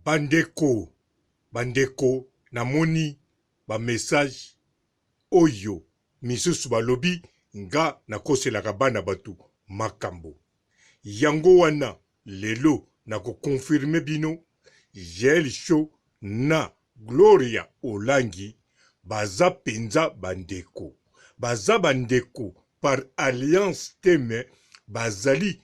Bandeko, bandeko namoni ba message oyo misusu balobi nga nakoselaka bana batu makambo. Yango wana lelo nako confirmer bino Jael show na Gloria Olangi baza penza ba ndeko. Baza ba ndeko par alliance te mais bazali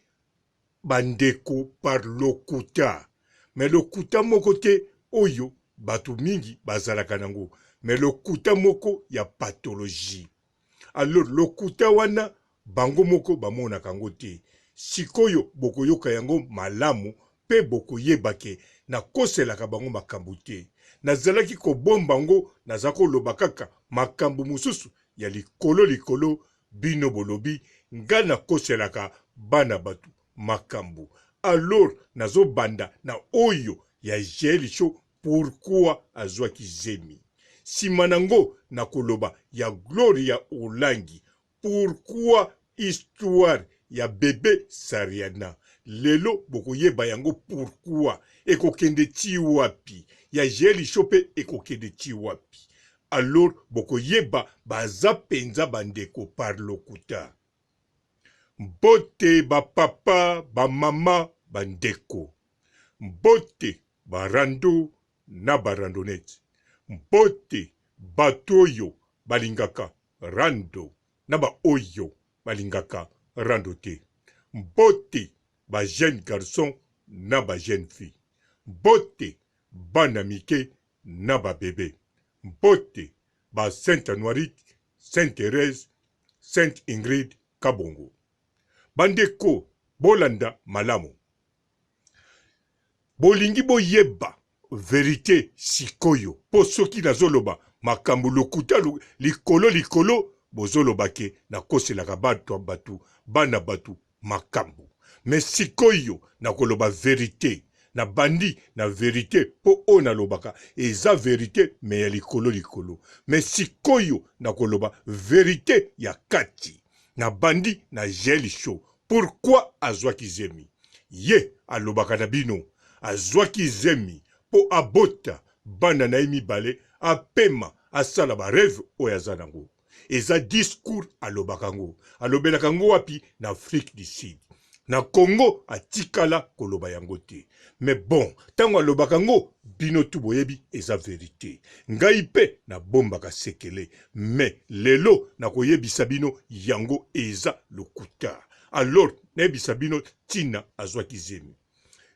ba ndeko par lokuta mais lokuta moko te oyo batu mingi bazalaka nango mais lokuta moko ya pathologie alors lokuta wana bango moko bamonaka yango te sikoyo bokoyoka yango malamu pe bokoyeba ke nakoselaka bango makambo te nazalaki kobomba yango naza koloba kaka makambo mosusu ya likolo likolo Bino bolobi nga nakoselaka bana batu makambu alors nazo banda na oyo ya jael show pourquoi azuaki zemi sima na ngo nakoloba ya gloria olangi pourquoi histoire ya bebe sariana lelo bokoyeba yango pourquoi ekokende ti wapi ya jael show pe ekokende ti wapi Alors bokoyeba baza penza ba ndeko par lokuta. Mbote ba papa, ba mama, ba ndeko. Mbote ba rando na ba randonnette. Mbote batu oyo balingaka rando na ba oyo balingaka rando te. Mbote ba jeunes garçons na ba jeunes filles. Mbote bana mike na ba bebe. Mbote ba Saint Anuarite, Saint Therèse, Sainte Ingrid Kabongo. Ba ndeko bolanda malamu. Bolingi boyeba verite sikoyo po soki nazoloba makambo lokuta likolo likolo bozoloba ke nakoselaka batu batu bana batu makambu mais sikoyo nakoloba verite na bandi na verite po oyo nalobaka eza verite mais ya likolo likolo mais sikoyo nakoloba verite ya kati na bandi na jael show pourquoi azwaki zemi ye alobaka na bino azwaki zemi po abota bana na ye mibale apema asala ba reve oyo aza nango Eza discours alobaka ngo. Alobelaka ngo wapi? Na Afrique du Sud. Na Congo atikala koloba yango te. Mais bon, tango alobaka ngo bino tout boyebi eza verite. Ngai pe nabombaka sekele mais lelo nakoyebisa bino yango eza lokuta. Alors nayebisa bino tina azwaki zemi.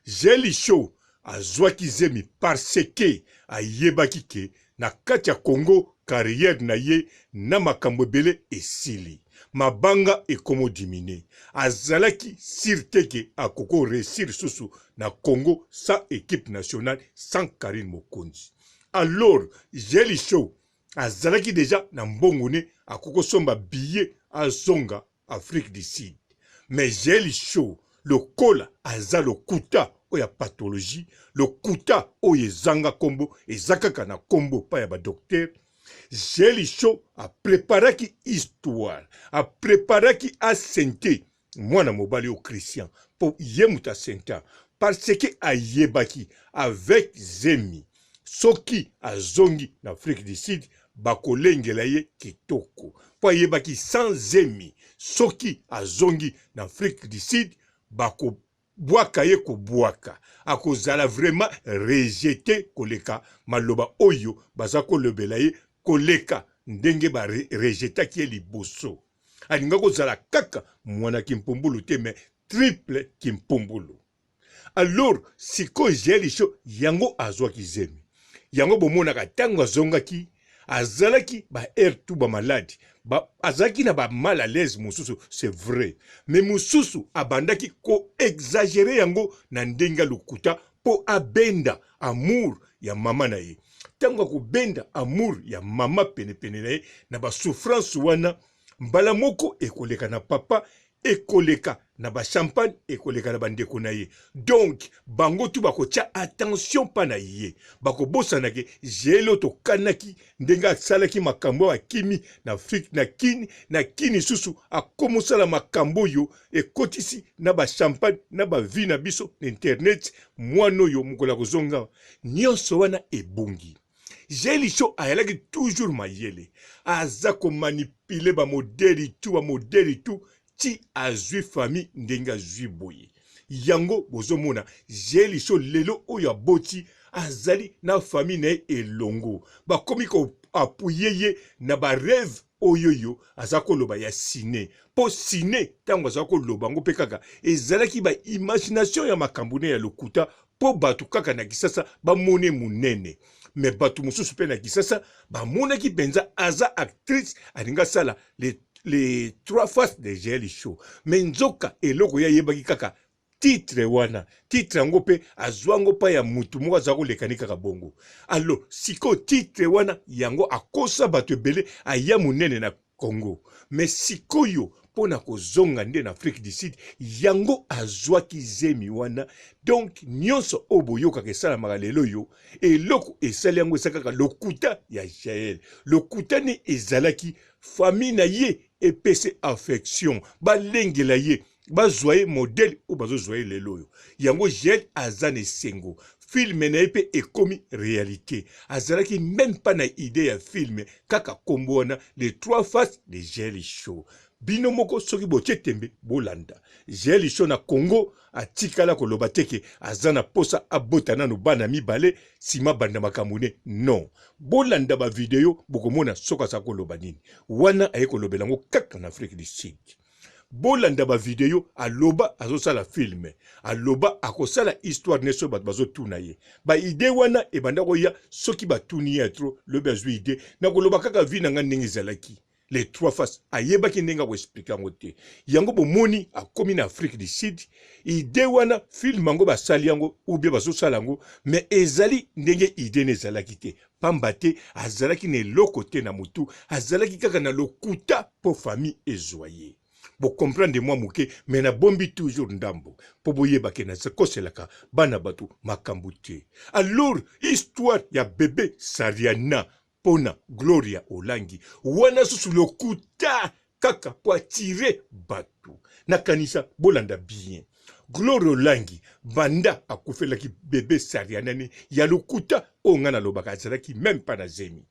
Jelly show azwaki zemi parce que ayebaki ke na kati ya Congo carrière na ye na makambo ebele esili. Mabanga ekomo diminuer. Azalaki sur te ke akoko reussir lisusu na Congo sans equipe nationale, sans Carine Mokonzi. Alors Jelly show azalaki dejà na mbongo ne akoko somba billet azonga Afrique du Sud mais Jael show lokola aza lokuta oyo ya pathologie lokuta oyo ezanga kombo eza kaka na kombo pa ya ba docteur Jael show a preparaki histoire a preparaki asente mwana mobali oyo Christian po ye moto asenta parce que ayebaki avec zemi Soki azongi na Afrique du Sud bakolengela ye kitoko po ayebaki sans zemi soki azongi na Afrique du Sud bako bwaka ye kobwaka akozala vraiment rejete koleka maloba oyo baza kolobela ye koleka ndenge ba rejetaki ye liboso alinga kozala kaka mwana kimpumbulu te mais triple kimpumbulu. Alors sikoyo Jael Show yango azwaki zemi. Yango bomonaka tango azongaki azalaki ba heure tout ba malade ba, azalaki na ba mal à l'aise mosusu c'est vrai mais mosusu abandaki ko exagérer yango na ndenge ya lokuta mpo abenda amour ya mama na ye. Tango akobenda amour ya mama penepene na ye na ba souffrance wana mbala moko ekoleka na papa. Ekoleka na ba champagne, ekoleka na bandeko na ye. Donc bango tu bakotia attention mpa na ye, bakobosana ke Jael oyo tokanaki ndenge asalaki makambo oyo, akimi na Afrique na Kin, na Kin lisusu akomosala makambo oyo ekotisi na ba champagne na ba vie na biso na internet. Mwana oyo mokolo akozonga nyonso wana ebongi. Gelisho ayalaki toujours mayele, aza ko manipuler ba modeli tout, ba modeli tout ti azui famille ndenge azui boye. Yango bozomona Gelisho lelo oyo aboti azali na famille na ye elongo, bakomi ko appuyer ye na ba reve oyoyo aza koloba ya cine, po cine tango aza koloba yango pe kaka ezalaki ba imagination ya makambo ne ya lokuta po bato kaka na Kisasa bamone munene. Mais bato mosusu pe na Kisasa bamonaki penza aza actrice alingi asala les trois faces de Jael Show, mais nzoka eloko ye ayebaki kaka titre wana, titre yango pe azwa yango pa ya mutu moko aza koleka ni kaka bongo. Alors sikoyo titre wana yango akosa bato ebele aya munene na Congo, mais sikoyo pona kozonga nde na Afrique du Sud yango azwaki zemi wana. Donc nionso oyo boyokaka esalamaka lelo oyo, eloko esali yango eza kaka lokuta ya Jael. Lokuta ne ezalaki famille na ye epese affection, balengela ye, bazwa ye modèle oyo bazozwa ye lelo oyo. Yango Jael aza na esengo, film na ye pe ekomi realite. Azalaki meme pas na idee ya film, kaka kombo wana les trois faces de Jael Show. Bino moko soki botie tembe bolanda Jael Show na Congo atikala koloba te ke aza na posa abota nanu bana mibale sima banda makambo ne non. Bolanda ba video bokomona soki aza koloba nini. Wana aye kolobela yango kaka na Afrique du Sud. Bolanda ba video aloba azosala film, aloba akosala histoire ne soki bato bazotuna ye ba idee wana ebanda koya. Soki batuni ye ya trop lobi azwi idee na koloba kaka vie na nga ndenge ezalaki les trois faces, ayebaki ndenge akoexplike yango te. Yango bomoni akomi na Afrique du Sud, idee wana film yango basali yango ou bien bazosala yango, mais ezali ndenge idee ne ezalaki te, pamba te azalaki na eloko te na mutu, azalaki kaka na lokuta po famille ezua ye. Bo comprendre mwa moke, mais nabombi toujours ndambo po boyeba ke nakoselaka bana batu makambu te. Alors histoire ya bebe Sariana pona Gloria Olangi wana susu lokuta kaka po attirer batu. Nakanisa bolanda bien. Gloria Olangi banda akufelaki bebe Sariana ne ya lokuta oyo nga nalobaka azalaki meme pas na zemi.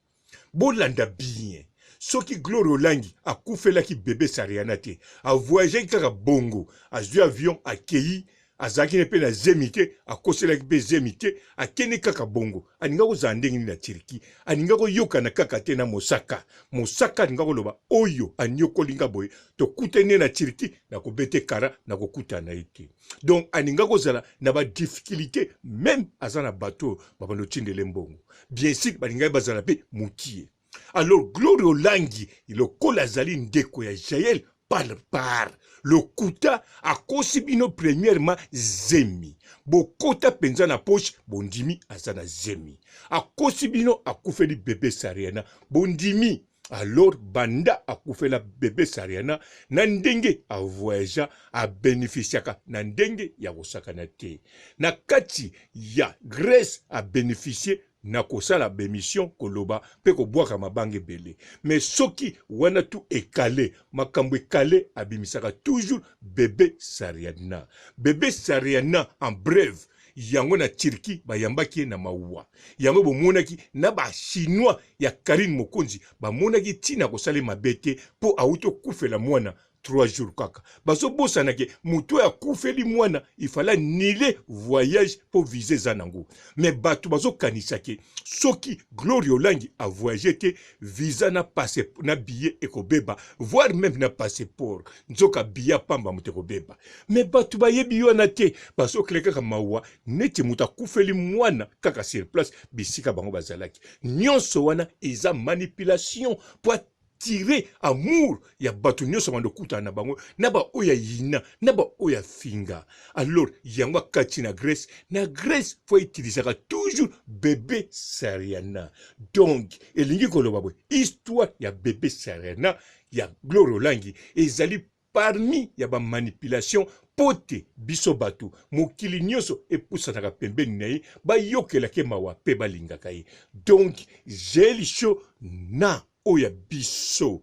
Bolanda bien. Soki Gloria Olangi akufelaki bebe Sariana te, a voyageaki kaka bongo, azui avion akeyi, azalaki ne pe na zemi te, akoselaki pe zemi te, akende kaka bongo. Alinga kozala ndenge nini na Turquie? Alinga koyokana kaka te na Mosaka. Mosaka alinga koloba oyo anyokoli nga boye, tokutani ne na Turquie, nakobete kara, nakokutana na ye te. Donc alinga kozala na ba difficultes, meme aza na bato oyo babanda kotindela ye mbongo. Bien sur balingaki bazala pe mukie. Alors Gloria Olangi lokola azali ndeko ya Jael par par lokuta akosi bino premièrement zemi bokota penza na poche bondimi aza na zemi akosi bino akufeli bebe Sariana bondimi alors banda akufela bebe Sariana na ndenge a voyagea a beneficiaka na ndenge ya kosakana te na kati ya Grèce a beneficier na kosala b'emission koloba pe kobwaka mabanga ebele mais soki wana tout ekale makambo ekale abimisaka toujours bebe Sariadna bebe Sariana en breve yango na Turquie bayambaki ye na mawa yango bomonaki na ba chinois ya Carine Mokonzi bamonaki tina kosala ye mabe te po awuti okufela mwana 3 jours kaka bazobosana ke moto oyo akufeli mwana il fallait annuler voyage mpo visa eza nango mais bato bazokanisa ke soki Gloria Olangi a voyage te visa na passe na billet ekobeba voire même na passeport nzoka billet pamba moto ekobeba mais bato bayebi wana te bazokele kaka mawa neti moto akufeli mwana kaka sur place bisika bango bazalaki nyonso wana eza manipulation po tire amour ya bato nyonso bando okutana na bango na baoyo ayina na baoyo afinga alors yango akati na Grèce na Grèce fo utilisaka toujours bebe Sariana donc elingi koloba boye histoire ya bebe Sariana ya Gloria Olangi ezali. parmi ya ba manipulation mpo te biso bato mokili nyonso epusanaka pembeni na ye, bayokelaka ye mawa mpe balingaka ye. Donc Jael Show na oyo ya biso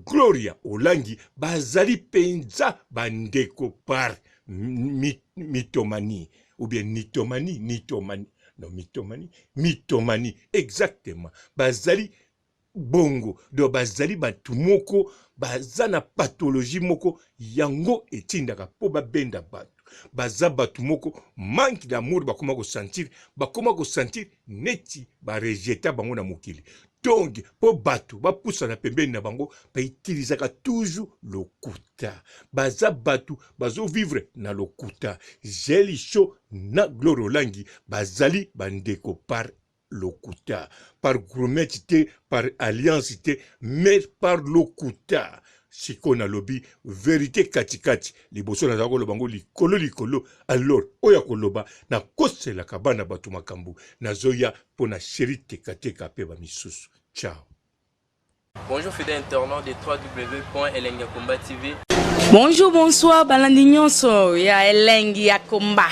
Gloria Olangi bazali mpenza bandeko par mythomanie ou bien nitomanie, nitomanie, non mythomanie, mythomanie exactement. Bazali bongo donc bazali bato moko baza na pathologie moko yango etindaka mpo babenda bato. Baza bato moko manque d'amour, bakoma kosentir, bakoma kosentir neti barejeta bango na mokili. Donc mpo bato bapusana pembeni na bango, bautilisaka toujours lokuta. Baza bato bazovivre na lokuta. Jael Show na Gloria Olangi bazali bandeko par lokuta, par gourmette te, par alliance te, mais par lokuta. Sikoyo nalobi verite katikati, liboso nazala koloba ngo likolo likolo. Alors oyo akoloba nakoselaka bana bato makambo, nazoya mpo na sheri tekateka mpe bamisusu. Ciao. Bonjour fidèles internautes de www.elengiyakomba TV. Bonjour, bonsoir, balandi nyonso ya Elengi ya Komba.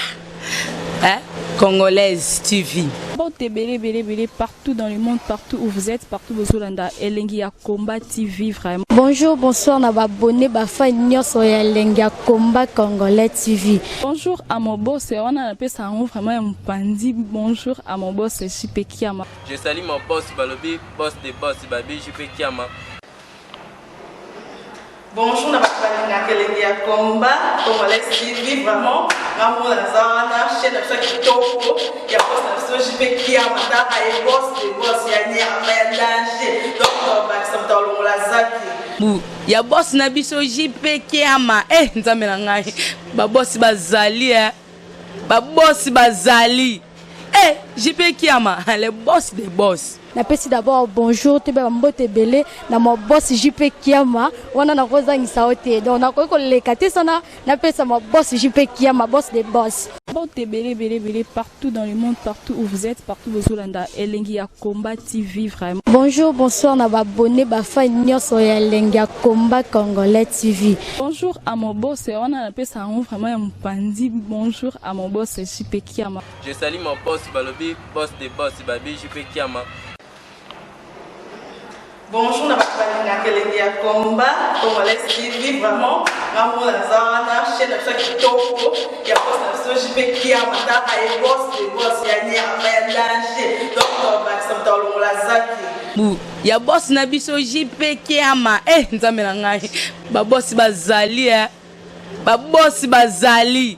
Hein? Congolaise TV. Mbote ebele ebele ebele partout dans le monde, partout où vous êtes, partout bozolanda Elengi ya Combat TV vraiment. Bonjour, bonsoir na ba abonné ba fan nyonso ya Elengi ya Combat Congolais TV. Bonjour à mon boss, wana napesa yango vraiment ya mopanzi. Bonjour à mon boss JP Kiama. Je salue mon boss balobi boss de boss babi JP Kiama. Bonjour na bato balingaka Elengi ya Combat Congolais TV, vraiment nga moko naza wana chaîne na biso ya kitoko ya boss na biso JP Kiama, taka ye boss de boss ya nyama ya danger, donc tobakisa moto alongola zaki bu ya boss na biso JP Kiama. Eh, nzambe na ngai, ba boss bazali eh. Ba boss bazali eh, JP Kiama le boss des boss. Napesi d'abord bonjour toyeba ba mbote ebele na ma boss JP Kiama, wana nakozangisa yo te, donc nakoki koleka te sana napesa ma boss JP Kiama, boss des boss. Mbote ebele ebele ebele partout dans le monde, partout où vous êtes, partout bozolanda Elengi ya Combat TV vraiment. Bonjour, bonsoir na ba abonné ba fan nyonso ya Elengi ya Combat Congolais TV. Bonjour à mon boss, wana napesa yango vraiment ya mopanzi. Bonjour à mon boss JP Kiama. Je salue mon boss balobi boss de boss babi JP Kiama. Bonjour na bato balingaka Elengi ya Combat Congolais TV, vraiment nga moko naza wana chaîne na biso ya kitoko ya boss na biso JP Kiama, taka ye boss de boss ya nyama ya danger, donc tobakisa moto alongola zaki bu ya boss na biso JP Kiama. Eh, nzambe na ngai, ba boss bazali eh. Ba boss bazali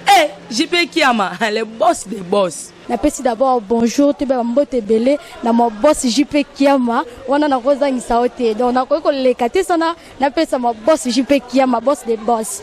eh, JP Kiama le boss des boss. Napesi d'abord bonjour toyeba ba mbote ebele na ma boss JP Kiama, wana nakozangisa yo te, donc nakoki koleka te sana napesa ma boss JP Kiama, boss des boss.